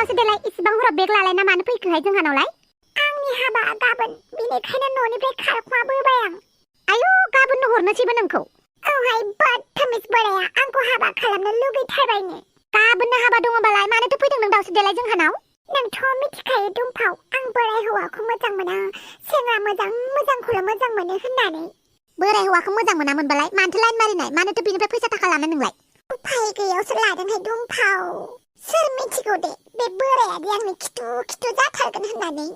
दावसो देलाय इसिबां हराव बेग लालायना मानो फैखोहाय जोंहानावलाय? आंनि हाबा गाबोन बेनिखायनो न'निफ्राय खारखुमाबोबाय आं। आयु गाबोननो हरनोसैबो नोंखौ। औहाय बदतमिस बोराया आंखौ हाबा खालामनो लुगैथारबायनो। गाबोननो हाबा दङबालाय मानोथो फैदों नों दावसो देलाय जोंहानाव? नोंथ' मिथिखायो दुमफाव आं बोराय हौवाखौ मोजां मोना, सेंग्रा मोजांखौल' मोजां मोनो होननानै। बोराय हौवाखौ मोजां मोनामोनबालाय मानोथो लाइन मारिनाय? मानोथो बेनिफ्राय फैसा थाखा लानो नोंलाय? उफाय गैयावसो लादोंहाय दुमफाव। सोर मिथिगौ दे बे बोरायादि आंनि खिथु जाथारगोन होननानै,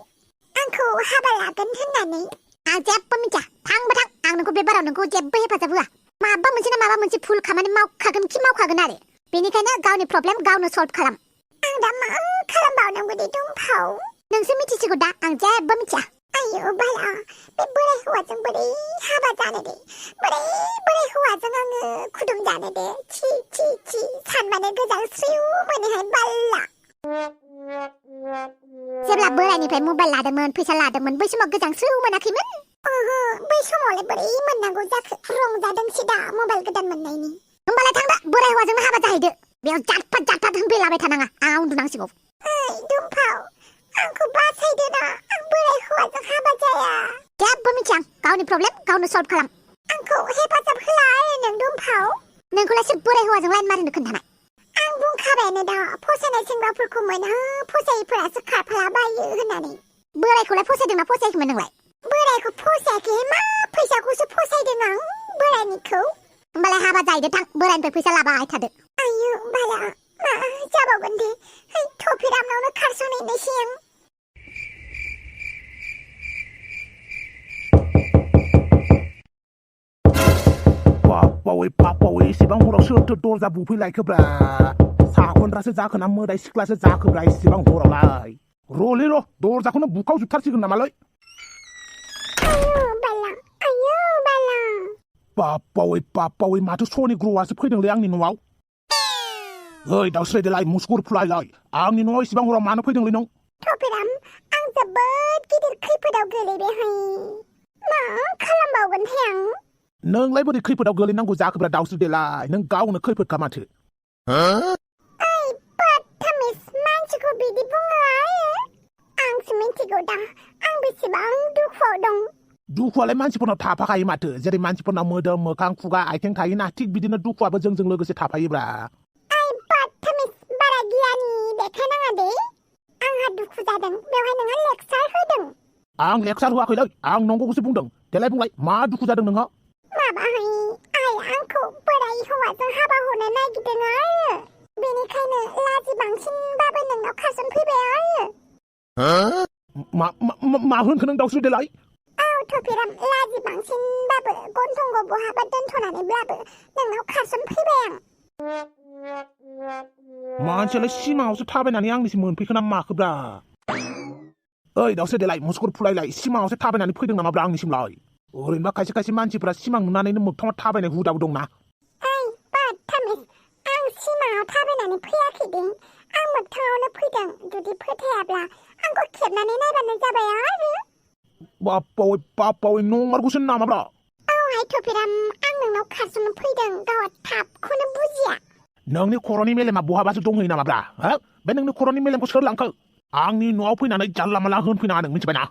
आंखौ हाबा लागोन होननानै। आं जेबो मिथिया, थांबा थां, आं नोंखौ बे बाराव नोंखौ जेबो हेफाजाब होआ। माबा मोनसे ना माबा मोनसे भुल खामानि मावखागोन आरो। बेनिखायनो गावनि प्रब्लेम गावनो सल्भ खालाम। आं दा मा खालामबावनांगौ दे दुमफाव? नोंसो मिथिसिगौ दा, आं जेबो मिथिया। आयौ बाला, बे बोराय हौवाजों बोरै हाबा जानो दे? बोराय हौवाजों आङो खुदुम जानो दे? छी सानबानो गोजांस्रिउ मोनोहाय बाला। जेब्ला बोरायनिफ्राय मबाइल लादोंमोन, फैसा लादोंमोन, बै समाव गोजांस्रिउ मोनाखैमोन? ओहो, बै समावलाय बोरै मोननांगौ जाखो? रंजादोंसो दा मबाइल गोदान मोननायनि। होमबालाय थांदो बोराय हौवाजोंनो हाबा जाहैदो। बेयाव जाथफाद होनफैलाबाय थानाङा, आं उन्दुनांसिगौ। ओइ दुमफाव, आंखौ बासायदो ना, आं बोराय हौवाजों हाबा जाया। जेबो मिथिया, गावनि प्रब्लेम गावनो सल्भ खालाम। आंखौ हेफाजाब होला आरो नों दुमफाव। नोंखौलाय सोर बोराय हौवाजों लाइन मारिनो खोन्थानाय? आं बुंखाबायानो दा, फसायनाय सेंग्राफोरखौ मोना, फसायिफोरासो खारफालाबायो होननानै। बोरायखौलाय फसायदोंना फसायाखैमोन नोंलाय? बोरायखौ फसायाखै, मा फैसाखौसो फसायदों आं बोरायनिखौ। होमबालाय हाबा जाहैदो थां, बोरायनिफ्राय फैसा लाबाय थादो। आयु बाला, मा जाबावगोन दे? है थफिरामनावनो खारस'नहैनोसै आं। बापावै इसेबां हराव सोरथो दरजा बुफैलायखोब्रा? साखोनद्रासो जाखोना मोदाय सिख्लासो जाखोब्रा इसेबां हरावलाय? र' दरजाखौनो बुखावजोबथारसिगोन नामालै? आयु बाला। बापावै माथो सनि ग्रहआसो फैदोंलै आंनि न'आव? ओइ दावस्रि देलाय मुसुगुर फुलायलाय, आंनि न'आव इसेबां हराव मानो फैदोंलै नों? थफिराम, आं जोबोद गिदिर खैफोदाव गोलैबायहाय। मा खालामबावगोनथाय आं? नोंलाय बोरै खैफोदाव गोलैनांगौ जाखोब्रा दावस्रि देलाय? नों गावनो खैफोदखा माथो। ओइ बदतमिस, मानसिखौ बिदि बुङो आरो? आंसो मिथिगौ दा, आं बेसेबां दुखुआव दं। दुखुआलाय मानसिफोरनाव थाफाखायो माथो, जेरै मानसिफोरनाव मोदोम मोखां खुगा आथिं थायोना, थिग बिदिनो दुखुआबो जोंजों लोगोसे थाफायोब्रा। ओइ बदतमिस, बारा गियानि देखायनाङा दे। आंहा दुखु जादों, बेवहाय नोंहा लेक्सार होदों। आं लेक्सार होआखैलै, आं नंगौखौसो बुंदों। देलाय बुंलाय, मा दुखु जादों नोंहा? माबाहाय, आइया आंखौ बोराय हौवाजों हाबा हरनो नागिरदों आरो। बेनिखायनो लाजि बांसिनबाबो नोंनाव खारसनफैबाय आरो। मा होनखो नों दावस्रि देलाय? औ थफिराम, लाजि बांसिनबाबो गन्थंखौ बहाबा दोनथ'नानैब्लाबो नोंनाव खारसनफैबाय आं। मानसियालाय सिमाङावसो थाबायनानै आंनिसिम मोनफैखो ना माखोब्रा? ओइ दावस्रि देलाय मुसुगुर फुलायलाय, सिमाङावसो थाबायनानै फैदों नामाब्रा आंनिसिमलाय? ओरैनोबा खायसे मानसिफ्रा सिमां नुनानैनो मोगथाङाव थाबायनाय हुदाबो दंना। ओइ बदतमिस, आं सिमाङाव थाबायनानै फैयाखै दे, आं मोगथाङावनो फैदों। जुदि फोथायाब्ला आंखौ खेबनानै नायबानो जाबाय आरो। बापावै नंमारगौसो नामाब्रा? औहाय थफिराम, आं नोंनाव खारसननो फैदों, गावहा थाबखौनो बुजिया। नोंनि खर'नि मेलेमा बहाबासो दंहैयो नामाब्रा? बे नोंनि खर'नि मेलेमखौ सोर लांखो? आंनि न'आव फैनानै जानला मानला होनफैनाङा नों, मिथिबायना?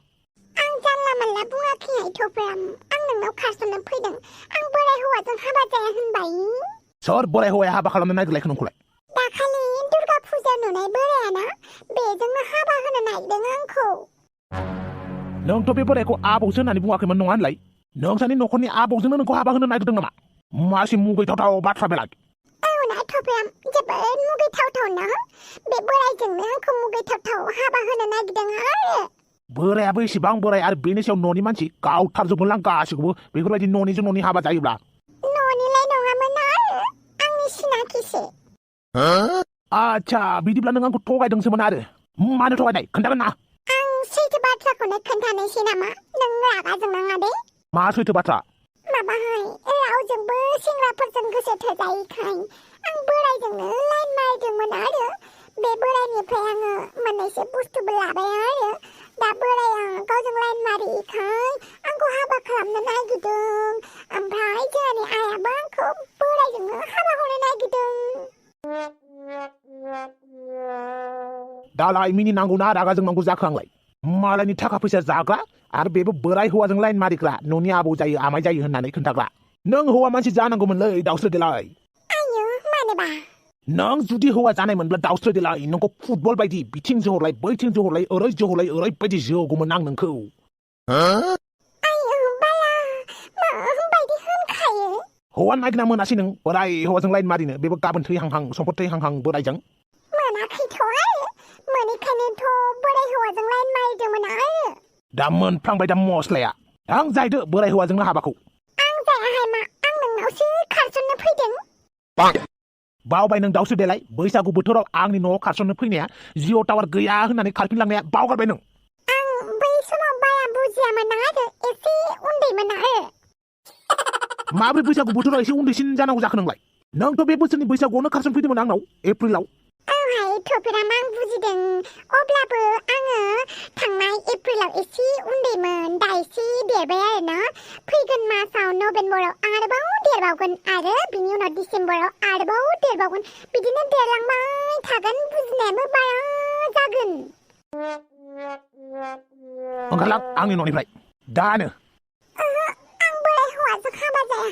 आं जानला मानला बुङाखैहाय थफिराम, आं नोंनाव खारसननो फैदों। आं बोराय हौवाजों हाबा जाया होनबाय। सोर बोराय हौवाया हाबा खालामनो नागिरलायखो नोंखौलाय? दाखालि दुर्गा फुजायाव नुनाय बोरायाना, बेजोंनो हाबा होनो नागिरदों आंखौ। नोंथ' बे बोरायखौ आबौसो होननानै बुङाखैमोन नङा होनलाय? नोंसानि न'खरनि आबौजोंनो नोंखौ हाबा होनो नागिरदों नामा? मासि मुगैथावथाव बाथ्रा बेलाय। औना थफिराम, जोबोद मुगैथावथाव ना? बे बोरायजोंनो आंखौ मुगैथावथाव हाबा होनो नागिरदों आरो। बोरायाबो इसेबां बोराय आरो बेनि सायाव न'नि मानसि गावथारजोबगोनलां गासिखौबो, बेफोरबायदि न'निजों न'नि हाबा जायोब्ला। न'निलाय नङामोन आरो, आंनि सिनाखिसो। आच्छा, बिदिब्ला नों आंखौ थगायदोंसोमोन आरो? मानो थगायनाय खोन्थागोन ना? आं सैथो बाथ्राखौनो खोन्थानोसै नामा? नों रागा जोंनाङा दे। मा सैथो बाथ्रा? माबाहाय, रावजोंबो सेंग्राफोरजों गोसो थोजायैखाय आं बोरायजोंनो लाइन मारिदोंमोन आरो। बे बोरायनिफ्राय आङो मोननैसो बुस्थुबो लाबाय आरो। दा बोराया गावजों लाइन मारियैखाय आंखौ हाबा खालामनो नागिरदों। ओमफ्राय जोंहानि आइयाबो आंखौ बोरायजोंनो हाबा हरनो नागिरदों। दालाय मिनिनांगौना रागा जोंनांगौ जाखो आंलाय मालायनि थाखा फैसा जाग्रा आरो बेबो बोराय हौवाजों लाइन मारिग्रा न'नि आबौ जायो आमाय जायो होननानै खोन्थाग्रा नों हौवा मानसि जानांगौमोनलै दाउस्रि देलाय आयौ मानोबा नों जुदि हौवा जानायमोनब्ला दाउस्रि देलाय नोंखौ फुटबल बायदि बिथिं जोहरलाय बैथिं जोहरलाय ओरैबायदि जोगौमोन आं नोंखौ आयौ बाला माबायदि होनखायो हौवा नागिरना मोनासै नों बोराय हौवाजों लाइन मारिनो बेबो गाबोन थैहांहां सम्फद थैहांहां बोरायजों मोनाखैथ' आरो मोनैखायनोथ' बोराय हौवाजों लाइन मारिदोंमोन आरो दा मोनफ्लांबाय दा मस्लाया आं जाहैदो बोराय हौवाजोंनो हाबाखौ आं जायाहाय मा आं नोंनावसो खारसननो फैदों बावबाय नों दाउस्रि देलाय बैसागु बोथोराव आंनि न'आव खारसननो फैनाया जिअ टावार गैया होननानै खारफिनलांनाया बावगारबाय नों आं बै समाव बारा बुजियामोन आरो एसे उन्दैमोन आरो माब्रै बैसागु बोथोराव एसे उन्दैसिन जानांगौ जाखो नोंलाय नोंथ' बे बोसोरनि बैसागुआवनो खारसनफैदोंमोन आंनाव एप्रिलाव औहाय थफिराम आं बुजिदों अब्लाबो आङो थांनाय एप्रिलाव एसे उन्दैमोन दा एसे देरबाय आरो ना फैगोन मासाव नभेम्बराव आरोबाव देरबावगोन आरो बिनि उनाव डिसेम्बराव आरोबाव देरबावगोन बिदिनो देरलांबाय थागोन बुजिनायाबो बारा जागोन ओंखारलां आंनि न'निफ्राय दानो आं बोराय हौवाजों हाबा जाया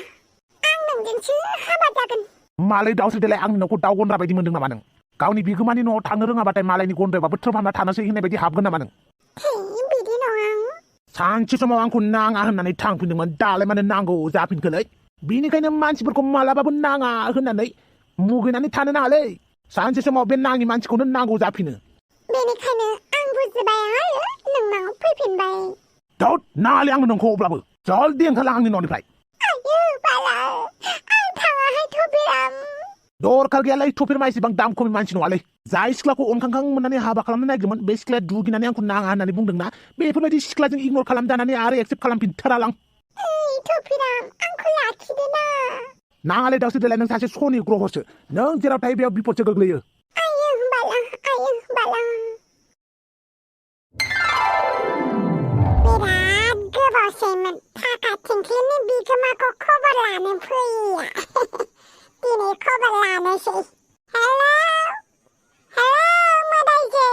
आं नोंजोंसो हाबा जागोन मालै दाउस्रि देलाय आंनि न'खौ दाउ गन्द्रा बायदि मोनदों नामा नों गावनि बिगोमानि न'आव थांनो रोङाबाथाय मालायनि गन्द्रायावबाबो थ्रोबहाबना थानोसै होननाय बायदि हाबगोन नामा नों बिदि नङा सानसे समाव आंखौ नाङा होननानै थांफिनदोंमोन दालाय मानो नांगौ जाफिनखोलै बिनिखायनो मानसिफोरखौ मालाबाबो नाङा होननानै मुगैनानै थानो नाङालै सानसे समाव बे नाङि मानसिखौनो नांगौ जाफिनो बेनिखायनो आं बुजिबाय आरो नोंनाव फैफिनबाय दाउद नाङालै आंनो नोंखौ अब्लाबो जल्दि ओंखारलां आंनि न'निफ्राय आयौ बाला आं थाङाहाय थफिराम दरखार गैयालै थफिरमा एसेबां दाम खमि मानसि नङालै जाय सिख्लाखौ अनखांखां मोननानै हाबा खालामनो नागिरदोंमोन बे सिख्लाया दुगिनानै आंखौ नाङा होननानै बुंदोंना बेफोरबायदि सिख्लाजों इगनर खालामजानानै आरो एक्सेप्ट खालामफिनथारालां थफिराम आंखौ लाखिदो ना नाङालै दाउस्रि देलाय नों सासे सनि ग्रहसो नों जेराव थायो बेयाव बिपदसो गोग्लैयो आयौ बाला बिराद गोबावसैमोन थाखा थिंख्लिनि बिगोमाखौ खबर लानो फैया दिनै खबर लानोसै हेलौ मोदायजो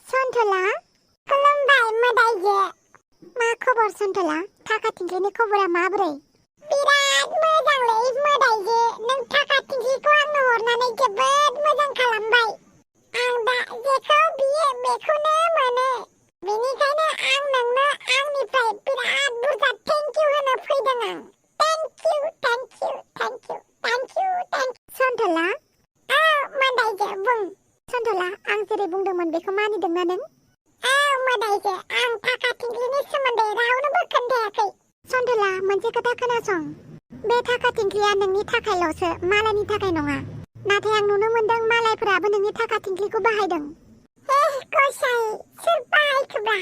सन्थला खुलुमबाय मोदायजो मा खबर सन्थला थाखा थिंख्लिनि खबरा माबोरै बिराद मोजांलै मोदायजो नों थाखा थिंख्लिखौ आंनो हरनानै जोबोद मोजां खालामबाय आं दा जेखौ बियो बेखौनो मोनो बेनिखायनो आं नोंनो आंनिफ्राय बिराद बुरजा थेंकिउ होनो फैदों आं थेंकिउ सन्थला मोदायजो बुं सन्थला आं जेरै बुंदोंमोन बेखौ मानिदोंना नों मोदायजो आं थाखा थिंख्लिनि सोमोन्दै रावनोबो खोन्थायाखै सन्थला मोनसे खोथा खोनासं बे थाखा थिंख्लिया नोंनि थाखायल'सो मालायनि थाखाय नङा नाथाय आं नुनो मोनदों मालायफोराबो नोंनि थाखा थिंख्लिखौ बाहायदों गसाइ सोर बाहायखोब्रा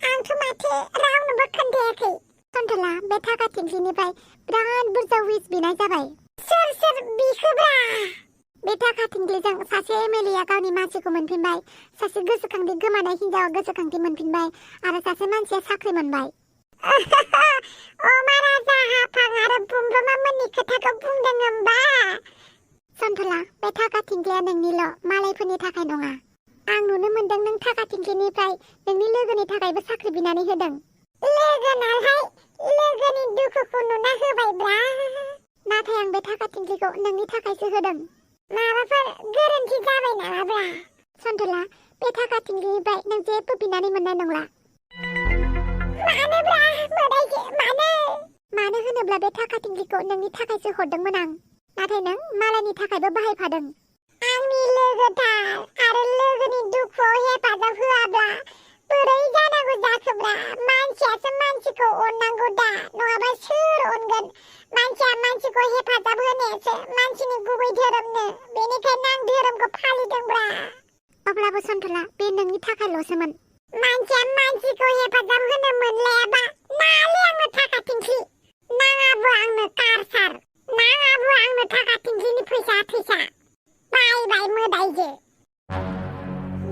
आंथ' माथो रावनोबो खोन्थायाखै सन्थला बे थाखा थिंख्लिनिफ्राय बिराद बुरजा उइस बिनाय जाबाय सोर बिखोब्रा बे थाखा थिंख्लिजों सासे एमएलएआ गावनि मानसिखौ मोनफिनबाय सासे गोसोखांथि गोमानाय हिनजावा गोसोखांथि मोनफिनबाय आरो सासे मानसिया साख्रि मोनबाय महाराजा हाफां आरो बुमब्रमा मोननि खोथाखौ बुंदों होमबा सन्थला बे थाखा थिंख्लिया नोंनिल' मालायफोरनि थाखाय नङा आं नुनो मोनदों नों थाखा थिंख्लिनिफ्राय नोंनि लोगोनि थाखायबो साख्रि बिनानै होदों लोगोनालाय लोगोनि दुखुखौ नुना होबायब्रा नाथाय आं बे थाखा थिंख्लिखौ नोंनि थाखायसो होदों माबाफोर गोरोन्थि जाबाय नामाब्रा सन्थला बे थाखा थिंख्लिनिफ्राय नों जेबो बिनानै मोननाय नंला मानोब्रा मोदायजो मानो होनोब्ला बे थाखा थिंख्लिखौ नोंनि थाखायसो हरदोंमोन आं नाथाय नों मालायनि थाखायबो बाहायफादों आंनि लोगोथार आरो लोगोनि दुखुआव हेफाजाब होआब्ला बोरै जानांगौ जाखोब्रा मानसियासो मानसिखौ अननांगौ दा नङाबा सोर अनगोन मानसिया मानसिखौ हेफाजाब होनायासो मानसिनि गुबै धोरोमनो बेनिखायनो आं धोरोमखौ फालिदोंब्रा अब्लाबो सन्थला बे नोंनि थाखायल'सोमोन मानसिया मानसिखौ हेफाजाब होनो मोनलायाबा नाले आंनो थाखा थिंख्लि नाङाबो आंनो कारसार नाङाबो आंनो थाखा थिंख्लिनि फैसा बाय मोदायजो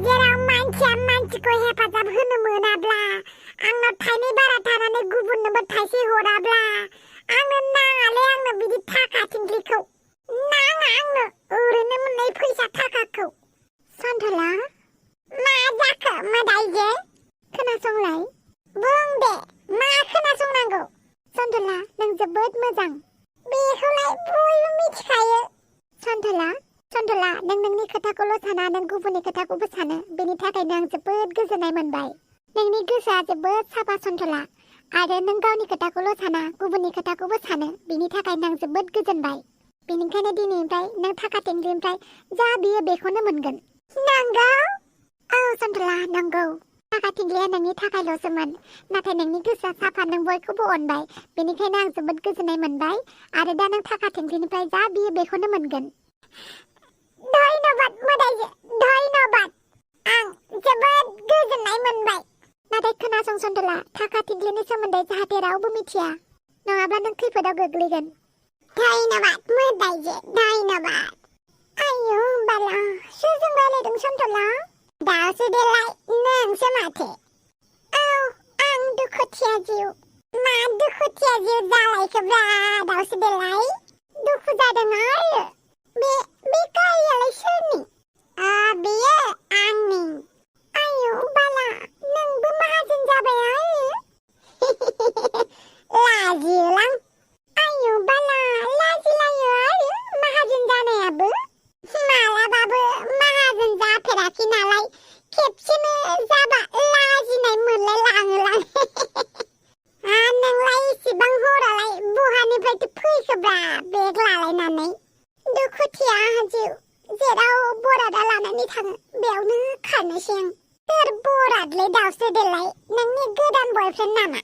जेराव मानसिया मानसिखौ हेफाजाब होनो मोनाब्ला आंनाव थाइनै बारा थानानै गुबुननोबो थाइसे हराब्ला आंनो नाङालै आंनो बिदि थाखा थिंख्लिखौ नाङा आंनो ओरैनो मोननाय फैसा थाखाखौ सन्थला मा आइजो खोनासंलाय बुं दे मा खोनासंनांगौ सन्थला नों जोबोद मोजां बेखौलाय बयबो मिथिखायो सन्थला नों नोंनि खोथाखौल' साना नों गुबुननि खोथाखौबो सानो बेनि थाखायनो आं जोबोद गोजोननाय मोनबाय नोंनि गोसोआ जोबोद साफा सन्थला आरो नों गावनि खोथाखौल' साना गुबुननि खोथाखौबो सानो बेनि थाखायनो आं जोबोद गोजोनबाय बेनिखायनो दिनैनिफ्राय नों थाखा थेंग्लिनिफ्राय जा बियो बेखौनो मोनगोन नंगौ औ सन्थला नंगौ थाखा थेंग्लिया नोंनि थाखायल'सोमोन नाथाय नोंनि गोसोआ साफा नों बयखौबो अनबाय बेनिखायनो आं जोबोद गोजोननाय मोनबाय आरो दा नों थाखा थेंग्लिनिफ्राय जा बियो बेखौनो मोनगोन धन्यबाद मोदायजो धन्यबाद आं जोबोद गोजोननाय मोनबाय नाथाय खोनासं सन्थला थाखा थेंग्लिनि सोमोन्दै जाहाथे रावबो मिथिया नङाब्ला नों खैफोदाव गोग्लैगोन धन्यबाद मोदायजो धन्यबाद आयौ बाला सोरजों रायलायदों सन्थला दासो देलाय नोंसो माथो औ आं दुखुथिया जिउ मा दुखुथिया जिउ जालायखोब्रा दासो देलाय दुखु जादों आरो बे गारियालाय सोरनि बेयो आंनि आयौ बाला नोंबो माहाजोन जाबाय आरो लाजियोलां आयौ बाला लाजिलायो आरो माहाजोन जानायाबो मालाबाबो माहाजोन जाफेराखै नालाय खेबसेनो जाबा लाजिनाय मोनलाय लाङोलां नोंलाय इसेबां हरालाय बहानिफ्रायथो फैखोब्रा बेग लालायनानै दुखुथिया जिउ जेराव बरादा लानानै थाङो बेयावनो खारनोसै आं सोर बरादलै दावसो देलाय नोंनि गोदान बयफ्रेन्ड नामा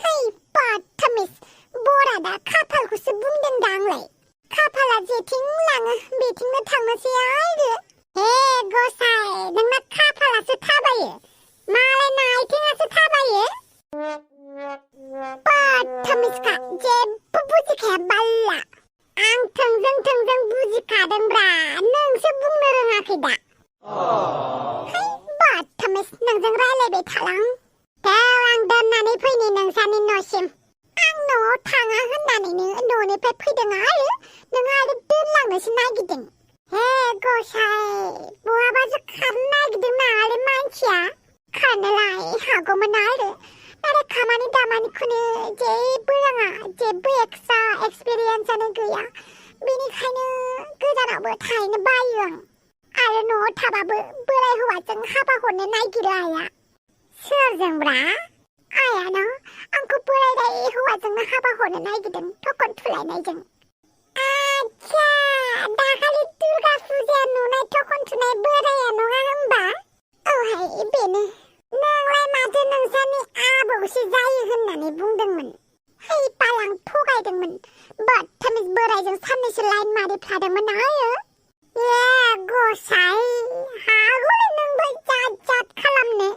है बदतमिज बरादा खाफालखौसो बुंदोंदा आंलाय खाफाला जेथिं लाङो बेथिंनो थांनोसै आरो हे गसाय नोंना खाफालासो थाबायो मालायना आथिङासो थाबायो बदतमिजखा जेबो बुजिखाया बाल्ला आं थोंजों बुजिखादोंब्रा नोंसो बुंनो रोङाखै दा है बदतमिज नोंजों रायलायबाय थालां आं दोननानै फैनि नोंसानि न'सिम आं न'आव थाङा होननानैनो न'निफ्राय फैदों आरो दोनलांनोसो नागिरदों हे गसाय बहाबासो खारनो नागिरदों नालाय मानसिया खारनोलाय हागौमोन आरो नाथाय खामानि दामानिखौनो जेबो रोङा जेबो एक्सट्रा एक्सपिरियेन्सआनो गैया बेनिखायनो गोजानावबो थाहैनो बायो आं आरो न'आव थाबाबो बोराय हौवाजों हाबा हरनो नागिरो आइया सोरजोंब्रा आइयानो आंखौ बोराय हौवाजोंनो हाबा हरनो नागिरदों थखन थुलायनायजों आच्छा दाखालि दुर्गा फुजायाव नुनाय थखन थुनाय बोराया नङा होमबा औहाय बेनो नोंलाय माथो नोंसानि आबौसो जायो होननानै बुंदोंमोन है पालां थगायदोंमोन बदतमिज बोरायजों साननैसो लाइन मारिफ्लादोंमोन आयो गसाय हागौलै नोंबो जात खालामनो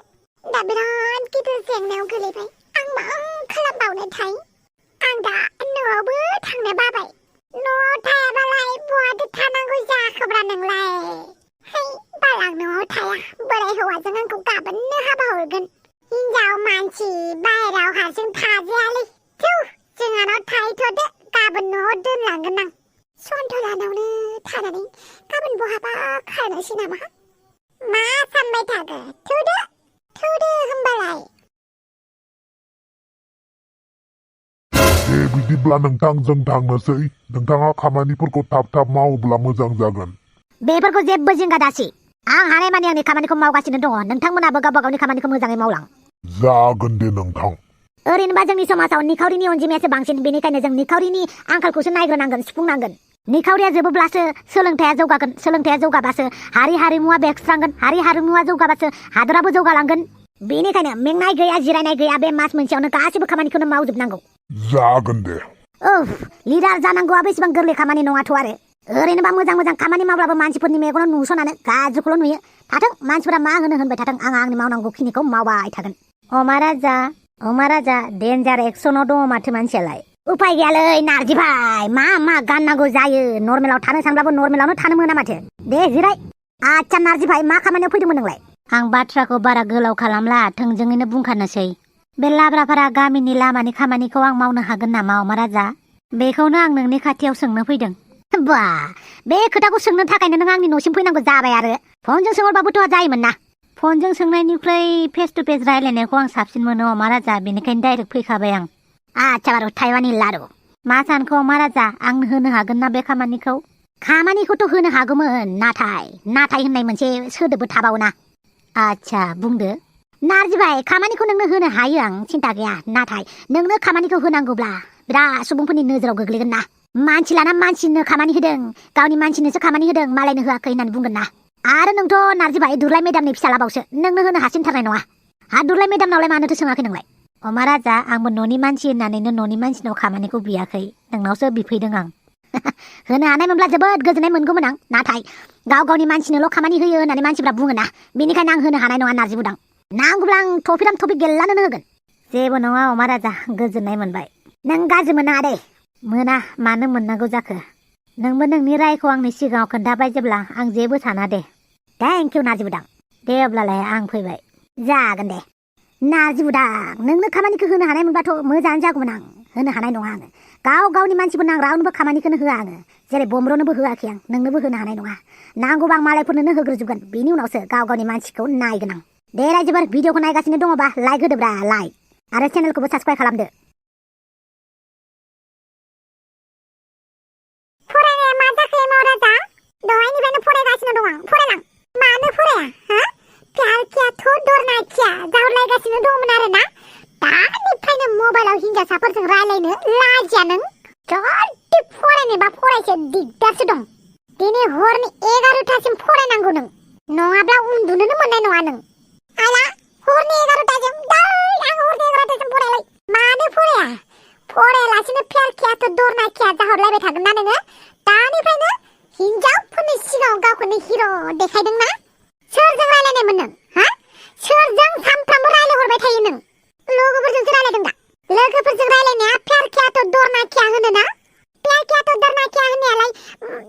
दा बिराद गिदिर जेंनायाव गोलैबाय आं मा खालामबावनोथाय आं दा न'आवबो थांनो बाबाय न'आव थायाबालाय बहाथो थानांगौ जाखोब्रा नोंलाय है बालां न'आव थाया बोराय हौवाजों आंखौ गाबोननो हाबा हरगोन हिनजाव मानसि बाहेरायाव हारसिं थाजायालै थौ जोंहानाव थाहैथ'दो गाबोन न'आव दोनलांगोन आं सन्थलानावनो थानानै गाबोन बहाबा खारनोसै नामा मा सानबाय थाखो थौदो होमबालाय बिदिब्ला नोंथांजों थांनोसै नोंथाङा खामानिफोरखौ थाब मावोब्ला मोजां जागोन बेफोरखौ जेबो जिंगा दासि आं हानायमानि आंनि खामानिखौ मावगासिनो दङ नोंथांमोनाबो गावबा गावनि खामानिखौ मोजाङै मावलां जागोन दे नोंथां ओरैनोबा जोंनि समाजाव निखावरिनि अनजिमायासो बांसिन बेनिखायनो जों निखावरिनि आंखालखौसो नायग्रोनांगोन सुफुंनांगोन निखावरिया जोबोब्लासो सोलोंथाइया जौगागोन सोलोंथाइया जौगाबासो हारि हारिमुवा बेरस्रांगोन हारि हारिमुवा जौगाबासो हादराबो जौगालांगोन बेनिखायनो मेंनाय गैया जिरायनाय गैया बे मास मोनसेयावनो गासिबो खामानिखौनो मावजोबनांगौ जागोन दे लिडार जानांगौआबो एसेबां गोरलै खामानि नङाथ' आरो ओरैनोबा मोजां खामानि मावब्लाबो मानसिफोरनि मेगनाव नुस'नानो गाज्रिखौल' नुयो थाथों मानसिफोरा मा होनबाय थाथों आं आंनि मावनांगौ खिनिखौ मावबाय थागोन अमा राजा डेन्जार एक्सनाव दङ माथो मानसियालाय उपाय गैयालै नारजि भाई मा गाननांगौ जायो नर्मेलाव थानो सानब्लाबो नर्मेलावनो थानो मोना माथो दे जिराय आच्छा नारजि भाई मा खामानियाव फैदोंमोन नोंलाय आं बाथ्राखौ बारा गोलाव खालामला थोंजोङैनो बुंखानोसै बे लाब्राफारा गामिनि लामानि खामानिखौ आं मावनो हागोन नामा अमा राजा बेखौनो आं नोंनि खाथियाव सोंनो फैदों बे खोथाखौ सोंनो थाखायनो नों आंनि न'सिम फैनांगौ जाबाय आरो फनजों सोंहरबाबोथ' जायोमोन ना फनजों सोंनायनिख्रुइ फेस टु फेस रायलायनायखौ आं साबसिन मोनो अमा राजा बेनिखायनो डाइरेक्ट फैखाबाय आं आच्छा बारु थाइवानि लारु मा सानखो अमा राजा आंनो होनो हागोन ना बे खामानिखौथ' होनो हागौमोन नाथाय होननाय मोनसे सोदोबबो थाबावोना आच्छा बुंदो नारजि भाई खामानिखौ नोंनो होनो हायो आं सिन्था गैया नाथाय नोंनो खामानिखौ होनांगौब्ला बिराद सुबुंफोरनि नोजोराव गोग्लैगोन ना मानसि लाना मानसिनो खामानि होदों गावनि मानसिनोसो खामानि होदों मालायनो होआखै होननानै बुंगोन ना आरो नोंथ' नारजि भाई दुर्लाय मेदामनि फिसालाबावसो नोंनो होनो हासिनथारनाय नङा हा दुर्लाय मेदामनावलाय मानोथो सोङाखै नोंलाय अमा राजा आंबो न'नि मानसि होननानैनो न'नि मानसिनाव खामानिखौ बियाखै नोंनावसो बिफैदों आं होनो हानाय मोनब्ला जोबोद गोजोननाय मोनगौमोन आं नाथाय गावनि मानसिनोल' खामानि होयो होननानै मानसिफ्रा बुङो ना बेनिखायनो आं होनो हानाय नङा नारजि बुदां नांगौब्ला आं थफिराम थफि गेल्लानोनो होगोन जेबो नङा अमा राजा गोजोननाय मोनबाय नों गाज्रि मोना दे मोना मानो मोननांगौ जाखो नोंबो नोंनि रायखौ आंनि सिगाङाव खोन्थाबाय जेब्ला आं जेबो साना दे थेंक इउ नारजि बुदां दे अब्लालाय आं फैबाय जागोन दे नारजि बुदां नोंनो खामानिखौ होनो हानाय मोनबाथ' मोजाङानो जागौमोन आं होनो हानाय नङा आङो गावनि मानसिफोरनो आं रावनोबो खामानिखौनो होआ आङो जेरै बमब्रनोबो होआखै आं नोंनोबो होनो हानाय नङा नांगौबा आं मालायफोरनोनो होग्रोजोबगोन बेनि उनावसो गावनि मानसिखौ नायगोन आं दे रायजोफोर भिडिअखौ नायगासिनो दङबा लाइक होदोब्रा लाइक आरो चेनेलखौबो साबस्क्राइब खालामदो फरायनाया मा जाखो मावराजा दहायनिफ्रायनो फरायगासिनो दं आं फरायलां मानो फराया हा प्यार दरनाखिया जाहरलायगासिनो दंमोन आरोना दानिफ्रायनो मबाइलाव हिन्जावसाफोरजों रायलायनो लाजिया नों जल्दि फरायनोबा फरायसो दिगदारसो दं दिनै हरनि 11टासिम फरायनांगौ नों नङाब्ला उन्दुनोनो मोननाय नङा नों आला हरनि 11टासिम आं हरनि 11टासिम फरायलाय मानो फरायालासिनो प्यार दरनाखिया जाहरलायबाय थागोन ना नोङो दानिफ्रायनो हिन्जावफोरनि सिगाङाव गावखौनो हिर' देखायदोंना सोरजों रायलायनायमोन नों हा सोरजों सानफ्रामबो रायलायहरबाय थायो नों लोगोफोरजोंसो रायलायदों दा लोगोफोरजों रायलायनाया प्यार दरनाखिया होनो ना प्यार दरनाखिया होननायालाय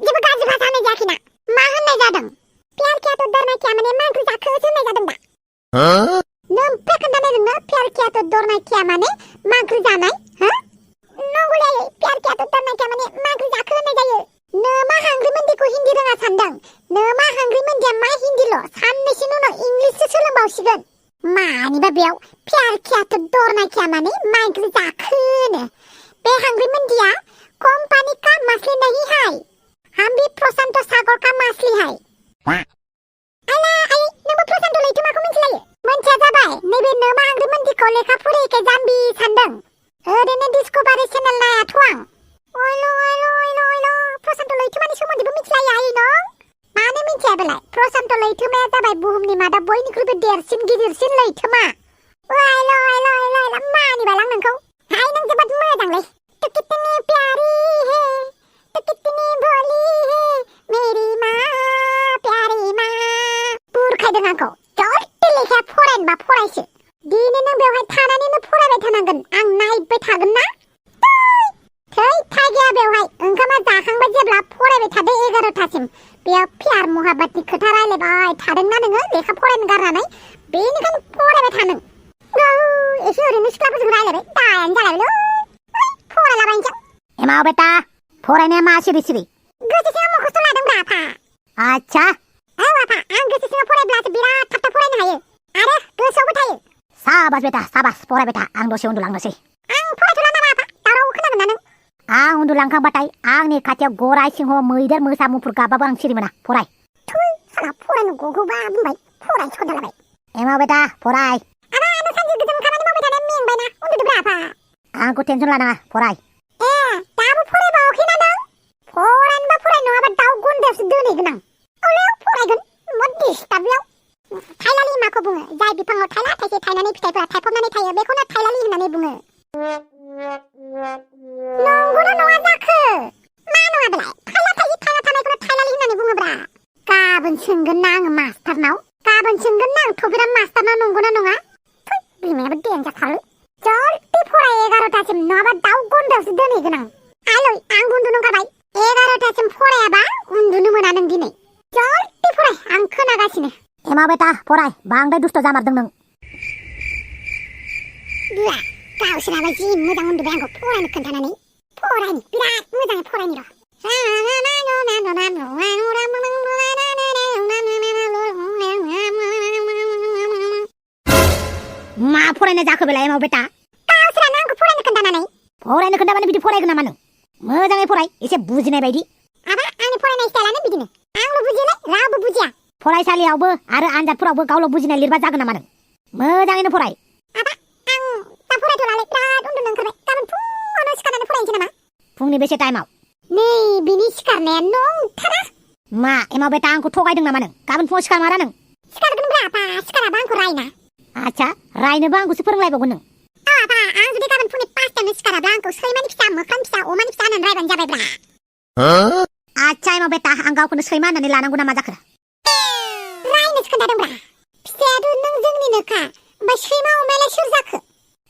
जेबो गाज्रि भाषा होननाय जायाखैना मा होननाय जादों प्यार दरनाखिया माने मा ओंख्रि जाखोसो होननाय जादों दा नोमफ्राय खोन्थानाय नोंनो प्यार दरनाखिया माने मा ओंख्रि जानाय हा नंगौलै प्यार दरनाखिया माने मा ओंख्रि जाखो होननाय जायो नोमा हांग्रि मोन्दिखौ हिन्दी रोङा सानदों नोमा हांग्रि मोन्दिया मा हिन्दील' साननैसोनि उनाव इंलिससो सोलोंबावसिगोन मानिबा बेयाव प्यार दरनाखिया माने मा ओंख्रि जाखोनो बे हांग्रि मोन्दिया कंपनी का मछली नहीं है हम भी प्रशांत सागर का मछली है आला आइ नोंबो प्रशांत लैथोमाखौ मिथिलायो मोनथिया जाबाय नैबे नोमा हांग्रि मोन्दिखौ लेखा फरायैखाय जाम्बि सानदों ओरैनो डिस्कभारि चेनेल नायाथ' आं अइल' प्रशांत लैथोमानि सोमोन्दैबो मिथिलायो आइ नों मानो मिथिया बेलाय प्रशांत लैथोमाया जाबाय बुहुमनि मादाव बयनिख्रुइबो देरसिन गिदिरसिन लैथोमा मानिबा लां नोंखौ हाय नों जोबोद मोजांलै तू कितनी प्यारी है तू कितनी भोली है मेरी माँ प्यारी माँ बुरखायदों आंखौ जल्दि लेखाया फरायनोबा फरायसो दिनै नों बेवहाय थानानैनो फरायबाय थानांगोन आं नायबाय थागोन ना थै थाइ गैया बेवहाय ओंखामा जाखांबाय जेब्ला फरायबाय थादो 11टासिम बेयाव प्यार महाबातनि खोथा रायलायबाय थादोंना नोङो लेखा फरायनो गारनानै बेनिखायनो फरायबाय था नों एसे ओरैनो सिख्लाफोरजों रायलायबाय दायानो जालायबायलै फरायलाबायनोसै एमाव बेटा फरायनाया मा सिरि गोसो सिङाव मुखस्थ' लादोंब्रा आफा आच्छा औ आफा आं गोसो सिङाव फरायब्लासो बिराद थाब फरायनो हायो आरो गोसोआवबो थायो साबास बेटा साबास फरायबाय था आं दसे उन्दुलांनोसै आं फरायथ'ला नामा आफा दावराव खोनागोन ना नों आं उन्दुलांखांबाथाय आंनि खाथियाव गराय सिंह मैदेर मोसा मुफुर गाबाबो आं सिरि मोना फराय थुइ साला फरायनो गगौबा बुंबाय फराय सदालाबाय एमाव बेटा फराय आबा आनो सानसे गोजोन खामानि मावबाय थानाया मेंबायना उन्दुदोब्रा आफा आंखौ टेनसन लानाङा फराय दाबो फरायबावाखैना नों फरायनोबा फराय नङाबा दाउ गन्दायावसो दोनहैगोन आं औलै फरायगोन मद डिस्टार्बयाव थाइलालि माखौ बुङो जाय बिफाङाव थाइला थाइसे थायनानै फिथाइफोरा थायफबनानै थायो बेखौनो थाइलालि होननानै बुङो नंगौना नङा जाखो मा नङा बेलाय थाइला थाइसे थायना थानायखौनो थाइलालि होननानै बुङोब्रा गाबोन सोंगोन ना आङो मास्टारनाव गाबोन सोंगोन ना आं थफिराम मास्टारनाव नंगौना नङा बिमायाबो देनजारथारलै जल्दि फराय 11टासिम नङाबा दाउ गन्दायावसो दोनहैगोन आं आलै आं उन्दुनो ओंखारबाय 11टासिम फरायाबा उन्दुनो मोना नों दिनै जल्दि फराय आं खोनागासिनो एमाव बेटा फराय बांद्राय दुस्थ' जामारदों नों गावसोराबो जि मोजां उन्दुबाय आंखौ फरायनो खोन्थानानै फरायनो बिराद मोजाङै फरायनि र' मा फरायनाय जाखो बेलाय एमाव बेटा गावसोरानो आंखौ फरायनो खोन्थानानै फरायनो खोन्थाबानो बिदि फरायगोन नामा नों मोजाङै फराय एसे बुजिनाय बायदि आबा आंनि फरायनाय स्टाइलानो बिदिनो आंल' बुजियोलाय रावबो बुजिया फरायसालियावबो आरो आनजादफोरावबो गावल' बुजिनाय लिरबा जागोन नामा नों मोजाङैनो फराय आबा आं दा फरायथ'लालै बिराद उन्दुनो ओंखारबाय गाबोन फुङावनो सिखारनानै फरायनोसै नामा फुंनि बेसे टाइमाव नै बिनि सिखारनाया नंथारा मा एमाव बेटा आंखौ थगायदों नामा नों गाबोन फुङाव सिखारमारा नों सिखारगोनब्रा आफा सिखाराबा आंखौ रायना आच्छा रायनोबो आंखौसो फोरोंलायबावगोन नों आबा आं जुदि गाबोन फुंनि 5टायावनो सिखाराब्ला आंखौ सैमानि फिसा मोख्रानि फिसा अमानि फिसा होननानै रायबानो जाबायब्रा आच्छा एमाव बेटा आं गावखौनो सैमा होननानै लानांगौ नामा जाखो रायनोसो खोन्थादोंब्रा फिसायाथ' नों जोंनिनोखा ओमफ्राय सैमा अमायालाय सोर जाखो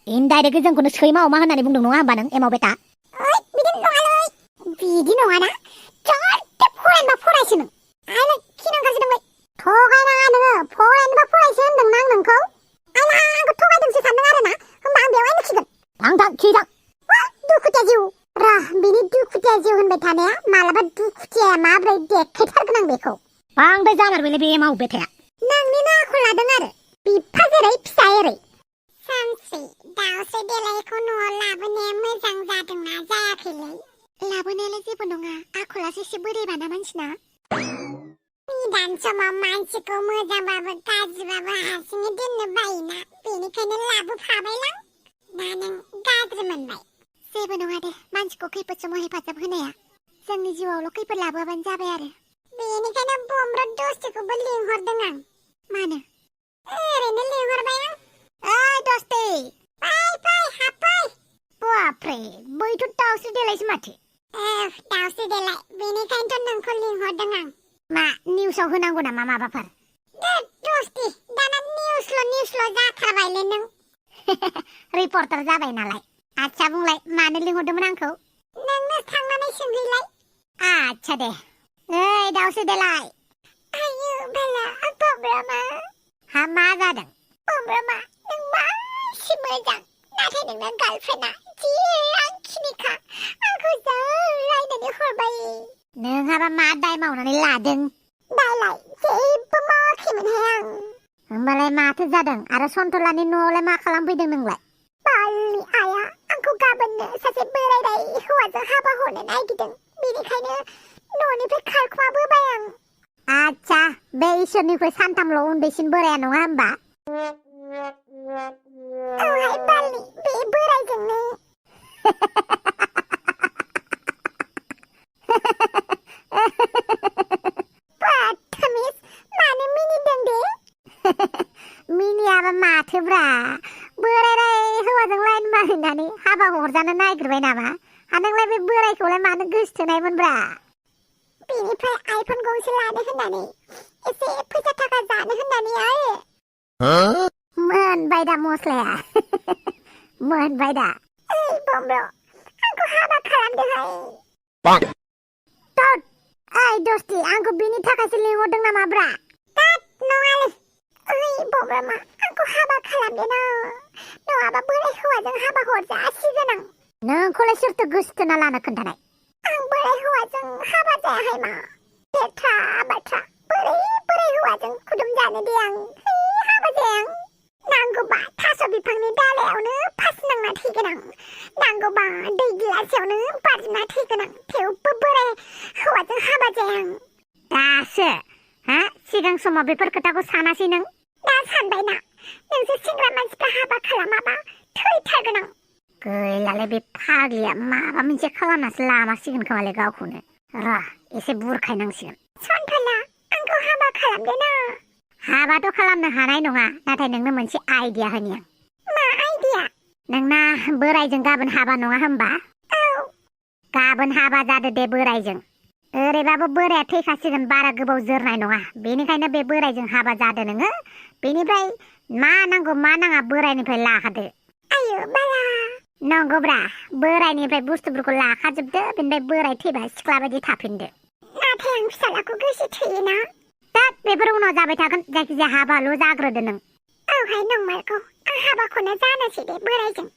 इनडाइरेक्टलि जोंखौनो सैमा अमा होननानै बुंदों नङा होमबा नों एमाव बेटा ओइ बिदि नङालै बिदि नङाना जाहाथे फरायनोबा फरायसो नों आइलाय खिनो ओंखारसोदोंलै थगायनाङा नोङो फरायनोबा फरायसो होनदोंना आं नोंखौ आइला आंखौ थगायदोंसो सानदों आरोना होमबा आं बेवहायनो खिगोन थां खिथां दुखुथिया जिउ र बिनि दुखुथिया जिउ होनबाय थानाया मालाबा दुखुथिया माब्रै देखायथारगोन आं बेखौ बांद्राय जामारबायलै बे एमाव बेटाया नोंनिनो आखल लादों आरो बिफा जेरै फिसा एरै सानसे दाउस्रि देलायखौ न'आव लाबोनाया मोजां जादोंना जायाखैलै लाबोनायालाय जेबो नङा आखलासो एसे बोरैबाना मानसिना निदान समाव मानसिखौ मोजांबाबो गाज्रिबाबो हारसिङै दोननो बायोना बेनिखायनो लाबोफाबायलां दा नों गाज्रि मोनबाय जेबो नङा दे मानसिखौ खैफोद समाव हेफाजाब होनाया जोंनि जिउआवल' खैफोद लाबोआबानो जाबाय आरो बेनिखायनो बमब्रद दस्तिखौबो लिंहरदों आं मानो ओरैनो लिंहरबाय आं ओइ दस्ति फै हाबफै बाप्रे बैथ' दाउस्रि देलायसो माथो दाउस्रि देलाय बेनिखायनोथ' नोंखौ लिंहरदों आं मा निउसाव होनांगौ नामा माबाफोर दस्ति दाना निउसल' जाथारबायलै नों रिपर्टार जाबाय नालाय आच्छा बुंलाय मानो लिंहरदोंमोन आंखौ नोंनो थांनानै सोंहैलाय आच्छा दे ओइ दाउस्रि देलाय आयु बाला बमब्रमा हा मा जादों बमब्रमा नों मासि मोजां नाथाय नोंना गार्लफ्रेन्डआ जि आंखिनिखा आंखौ जा रायनानै हरबाय नोंहाबा मा दाय मावनानै लादों दायलाय जेबो मावाखैमोनहाय आं होमबालाय माथो जादों आरो सन्थलानि न'आवलाय मा खालामफैदों नोंलाय बालनि आइया आंखौ गाबोननो सासे बोरायनाय हौवाजों हाबा हरनो नागिरदों बेनिखायनो न'निफ्राय खारखुमाबोबाय आं आच्छा बे इसोरनिख्रुइ सानथामल' उन्दैसिन बोराया नङा होमबा औहाय बालनि बे बोरायजोंनो बाथमिस मानो मिनिदों दे मिनियाबा माथोब्रा बोरायनाय हौवाजों लाइन मारिनानै हाबा हरजानो नागिरबाय नामा नोंलाय बे बोरायखौलाय मानो गोसथोनायमोनब्रा बेनिफ्राय आइफन गंसे लानो होननानै एसे फैसा थाखा जानो होननानै आरो मोनबाय दा मस्लाया मोनबाय दा ओइ बमब्र आंखौ हाबा खालामदोहाय ओइ दस्ति आंखौ बिनि थाखायसो लिंहरदों नामा ब्रा नङालै ओइ बमब्रमा आंखौ हाबा खालामदो नङाबा बोराय हौवाजों हाबा हरजासिगोन आं नोंखौलाय सोरथो गोसथोना लानो खोन्थानाय आं बोराय हौवाजों हाबा जायाहाय मा लेथ्रा बाथ्रा बोराय हौवाजों खुदुम जानो दे आं हाबा जाया आं नांगौबा थास' बिफांनि दालायावनो फासिनांना थैगोन आं नांगौबा दै गिलासेयावनो बारजुमना थैगोन आं थेवबो बोराय हौवाजों हाबा जाया आं दासो हा सिगां समाव बेफोर खोथाखौ सानासै नों दा सानबायना नोंसोर सेंग्रा मानसिफ्रा हाबा खालामाबा थैथारगोन आं गैलालै बे फाग्लिया माबा मोनसे खालामनासो लामासिगोन खोमालै गावखौनो र' एसे बुरखायनांसिगोन सन्थला आंखौ हाबा खालामदो ना हाबाथ' खालामनो हानाय नङा नाथाय नोंनो मोनसे आइडिया होनि आं मा आइडिया नोंना बोरायजों गाबोन हाबा नङा होमबा औ गाबोन हाबा जादो दे बोरायजों ओरैबाबो बोराया थैखासिगोन बारा गोबाव जोरनाय नङा बेनिखायनो बे बोरायजों हाबा जादो नोङो बेनिफ्राय मा नांगौ मा नाङा बोरायनिफ्राय लाखादो आयु बाला नंगौब्रा बोरायनिफ्राय बुस्थुफोरखौ लाखाजोबदो बेनिफ्राय बोराय थैबा सिख्ला बायदि थाफिनदो नाथाय आं फिसालाखौ गोसो थोयोना दा बेफोर उनाव जाबाय थागोन जायखिजाया हाबाल' जाग्रोदो नों औहाय नंमारगौ आं हाबाखौनो जानोसै दे बोरायजों